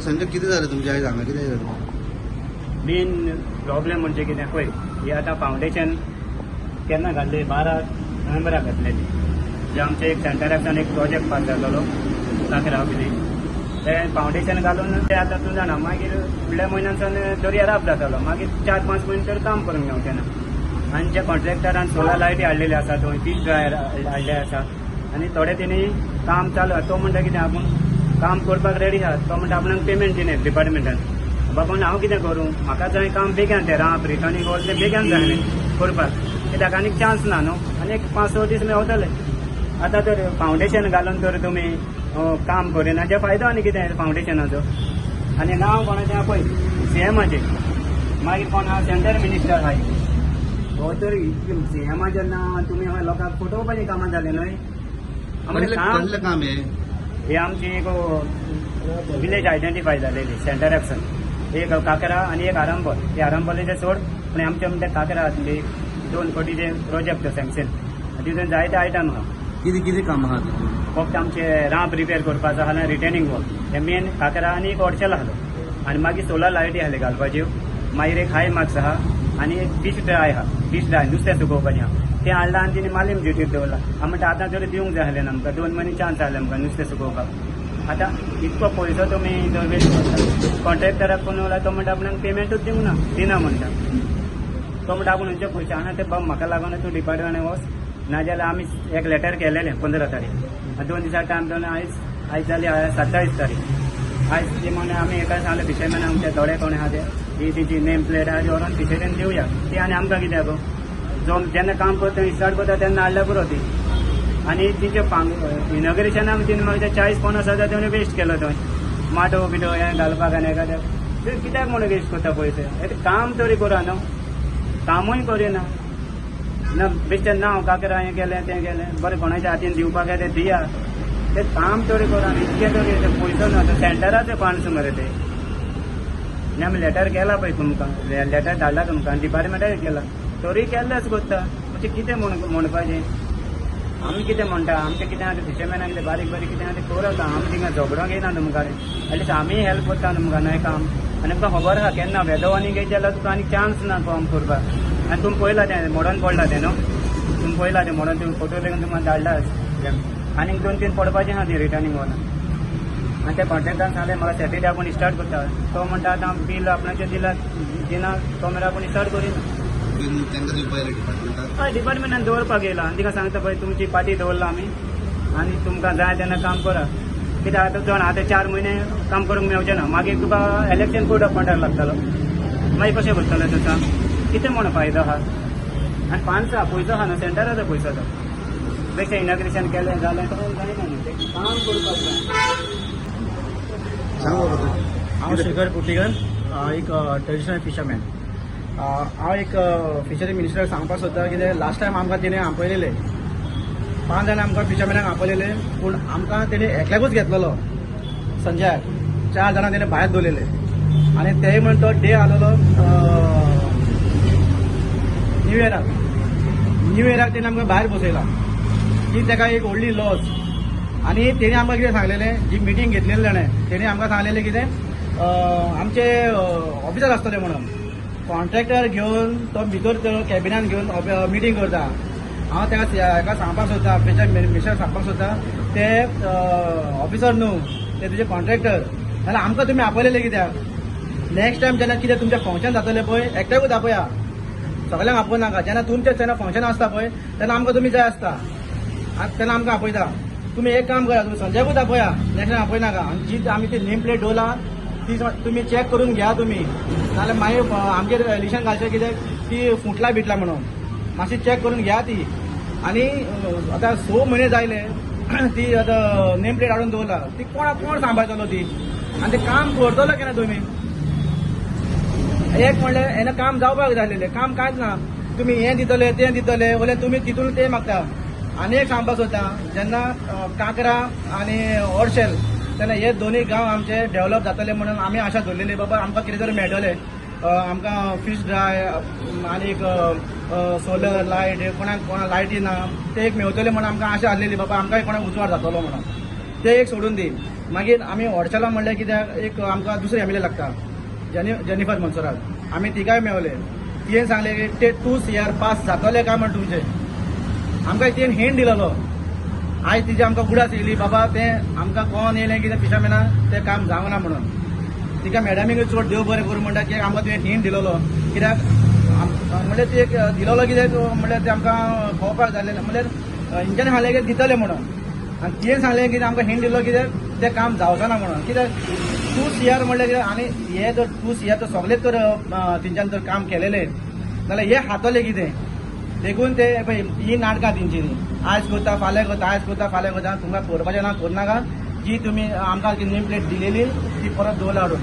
संजय, कितें जालें तुमच्या आयज हांगा? कितें जालें? मेन प्रॉब्लेम म्हणजे कितें पळय, ही आतां फावंडेशन केन्ना घातली? 12 नोव्हेंबराक घातलेली. जे आमचे एक सेंटराच्यान एक प्रोजेक्ट पास जालेलो काकरा कितें, तें फावंडेशन घालून ते आतां तूं जाणा, मागीर फुडल्या म्हयन्यान दर्या राप जातालो. मागीर 4-5 म्हयने तर काम करूंक मेवचें ना. आनी जे कॉन्ट्रॅक्टरान सोलर लायटी हाडलेले आसा, थंय फीश ड्रायर हाडले आसा आनी थोडे तेणी काम चालू आसा. तो म्हणटा कितें, आपूण काम करपाक रेडी आसा. तो म्हणटा आपणाक पेमेंट दिना डिपार्टमेंटान. बाबा, हांव कितें करूं? म्हाका जाय काम बेगीन. तें राप रिटर्निंग वॉल तें बेगीन जाय करपाक, कित्याक आनीक चान्स ना न्हू. आनी एक 5-6 दीस मेवतले. आतां तर फावंडेशन घालून तर तुमी काम करिना, ते फायदो आनी कितें फावंडेशनाचो? आनी नांव कोणाचें आहा पळय, सीएमाचें. मागीर कोण आहा? सेंटर मिनिस्टर आहाय. हो तर सीएमाचें नांव. तुमी हय लोकांक फटोवपाचें कामां जालें न्हय आमचें काम. कसलें काम हें? हे आमची एक विलेज आयडेंटिफाय जालेली सेंटर एक्शन, एक काकरा आनी एक आरंबोल. ते आरंबोलीचे सोड, पूण आमचे म्हणटा काकरा 2 कोटीचे प्रोजेक्ट सँक्शन, तितून जायते आयटम आहा. कितें कितें काम आहा तितून? फक्त आमचे रांप रिपेर करपाचो आहा, रिटेनिंग वॉल, हे मेन काकरा आनी एक ऑडशेल आसलो आनी मागीर सोलर लायटी आहले घालपाच्यो. मागीर एक हाय मार्क्स आहा आनी एक फीश ड्राय आहा. फीश ड्राय नुस्तें सुकोवपाचें आहा. तें हाडलां आनी तेणी मालीम ड्युटीर दवरला. हांव म्हणटा, आतां तरी दिवंक जाय आसलें आमकां. 2 म्हयने चान्स आहले आमकां नुस्तें सुकोवपाक. आतां इतको पयसो तुमी वेस्ट करता. कॉन्ट्रॅक्टराक फोन उलयता, तो म्हणटा आपणाक पेमेंटूच दिवंक ना, दिना म्हणटा. तो म्हणटा आपूण खंयचे पयशे आहा ते बाब म्हाका लागून तूं डिपार्टमेंटाक वच, नाजाल्यार आमी एक लेटर केलेलें 15 तारीख आनी 2 दिसा टायम दिवन आयज जाली 27 तारीख. आयज ती म्हणून आमी एका सांगलें, फिशरमॅन आमचे थोडे कोण आहा ते ही तेची नेम प्लेट आहा ती व्हरोन फिशरीन दिवया ती. आनी आमकां कित्याक जो जेन्ना काम करता, स्टार्ट करता तेन्ना हाडल्या पुरो ती. आनी तिचे इनॉग्रेशनाक तिणें मागीर 40-50 हजार तेणें वेस्ट केलो थंय माटो बिटो हें घालपाक. आनी एखाद्या ते कित्याक म्हणून वेस्ट करता पयशे? हे काम तरी करा न्हू. कामूय करिना ना. बेश्टें नांव काकरा हें केलें, तें केलें. बरें, कोणाच्या हातीन दिवपाक जाय तें दिया. तें काम तरी करा. इतकें तरी ते पयसो ना, ते सेंटराचे फंड्स मरे ते. आनी आमी लेटर केला पळय तुमकां, लेटर धाडला तुमकां, डिपार्टमेंटाक केला, तरी केल्लेच करता. म्हणजे कितें म्हण म्हणपाचें? आमी कितें म्हणटा, आमचें कितें आहा तें फिशरमॅनाक कितें बारीक बारीक कितें आहा तें करता. आमी थिंगा झगडोंक येयना तुमकां. एटलिस्ट आमीय हेल्प करता तुमकां न्हय काम. आनी तुमकां खबर आहा, केन्ना वेदो आनी घेयत जाल्यार तुका आनी चान्स ना काम करपाक. आनी तुमी पळयला तें मोडोन पडला तें न्हू? तुमी पळयला तें मोडोन? तुमी फोटो लेगून तुमकां धाडला. आनीक 2-3 पडपाचें आहा ती रिटर्निंग वॉलां. आनी त्या कॉन्ट्रॅक्टरान सांगलें, म्हाका सॅटर्डे आपूण स्टार्ट करता. तो म्हणटा आतां बील आपणाचें दिला दिना, तो मेरेन आपूण स्टार्ट करिना. तांकां दिवपा येयलें डिपार्टमेंटाक? हय, डिपार्टमेंटान दवरपाक येयला आनी तिका सांगता, पळय तुमची पाटी दवरला आमी आनी तुमकां जाय तेन्ना काम करा. कित्याक आतां जाण आतां 4 म्हयने काम करूंक मेवचें ना. मागीर तुका इलेक्शन कोड ऑफ कंडक्ट लागतलो. मागीर कशें करतलें तूं सांग? कितें म्हूण फायदो आहा? आनी फंड्स आहा, पयसो आहा न्हू, सेंटराचो पयसो तो. बेश्टें इनॉग्रेशन केलें जालें तशें जायना न्हू, तें काम करपाक जाय. सांग बाबा तूं. हांव शेखर पुर्तीकर, एक ट्रेडिशनल फिशरमॅन. हांव एक फिशरी मिनिस्टराक सांगपाक सोदता, कितें लास्ट टायम आमकां तेणें आपयलेले, पांच जाणां आमकां फिशरमॅनाक आपयलेले, पूण आमकां तेणें एकल्याकूच घेतलेलो, संजयाक. चार जाणां तेणें भायर दवरलेले. आनी तेय म्हण तो डे आसलेलो न्यू इयराक. न्यू इयराक तेणें आमकां भायर बसयला. ती ताका एक व्हडली लॉस. आनी तेणी आमकां कितें सांगलेलें, जी मिटींग घेतलेली ताणें, तेणी आमकां सांगलेलें कितें, आमचे ऑफिसर आसतले म्हणून. कॉन्ट्रॅक्टर घेवन तो भितर कॅबिनान घेवन मिटींग करता. हांव ताका हेका सांगपाक सोदता, फिशर मिनिस्टर सांगपाक सोदता, ते ऑफिसर न्हू, ते तुजे कॉन्ट्रॅक्टर. जाल्यार आमकां तुमी आपयलेले कित्याक? नेक्स्ट टायम जेन्ना कितें तुमचें फंक्शन जातलें पळय, एकट्याकूच आपया, सगल्यांक आपोवं नाका. जेन्ना तुमचें जेन्ना फंक्शन आसता पळय, तेन्ना आमकां तुमी जाय आसता आनी तेन्ना आमकां आपयता. तुमी एक काम करा, तुमी संजयकूच आपया, नेक्स्ट टायम आपय नाका. आनी जी आमी ती नेम प्लेट दवरला ती तुमी चॅक करून घ्या तुमी, नाजाल्यार मागीर आमचेर एलिगेशन घालचें कित्याक ती फुटला बिटला म्हणून. मातशी चॅक करून घ्या ती. आनी आतां 6 म्हयने जायले, ती आतां नेम प्लेट हाडून दवरला. ती कोण कोण सांबाळटलो ती? आनी तें काम करतलो केन्ना तुमी? एक म्हणल्यार हें काम जावपाक जाय आसलेलें, काम कांयच ना. तुमी हें दितले, तें दितले, वयल्यान तुमी तितून तें मागता. आनी एक सांगपाक सोदता, जेन्ना काकरा आनी ओडशेल, तेन्ना हे दोनूय गांव आमचे डेव्हलप जातले म्हणून आमी आशा धरलेली, बाबा आमकां कितें तरी मेळटलें, आमकां फीश ड्राय आनी सोलर लायट, कोणाक कोणाक लायटी ना, ते एक मेवतले म्हणून आमकां आशा आसलेली, बाबा आमकांय कोणाक उजवाड जातलो म्हणून. ते एक सोडून दी. मागीर आमी हॉर्शला म्हणल्यार कित्याक एक आमकां दुसरी एमएलए लागता, जेनिफर मोन्सेरात, आमी तिकाय मेवले. तिणें सांगलें की ते 2 CR पास जातले काय म्हण तुमचे. आमकां तिणें हिंट दिलेलो. आयज तिजी आमकां गुडास येयली, बाबा तें आमकां कोण येयलें कितें फिशामेना तें काम जावना ना म्हणून. तिका मॅडमीक चड देव बरें करूं म्हणटा की आमकां तुवें हिंट दिलेलो. कित्याक म्हणल्यार ती एक दिलेलो कित्याक म्हणल्यार तें आमकां कळपाक जालें ना. म्हणल्यार हेंच्यांनी सांगलें की दितले म्हणून, आनी तिणें सांगलें की आमकां हिंट दिलो कित्याक तें काम जावचें ना म्हणून. कित्याक 2 CR म्हणल्यार कितें, आनी हे जर 2 CR तर सगळेच तर तेंच्यान तर काम केलेलें जाल्यार हे खातले कितें. देखून ते पळय ही नाटकां तेंची ती आयज करता फाल्यां करता, आयज करता फाल्यां करता. तुमकां करपाचें ना करनाका. जी तुमी आमकां नेम प्लेट दिलेली ती परत दवरला हाडून.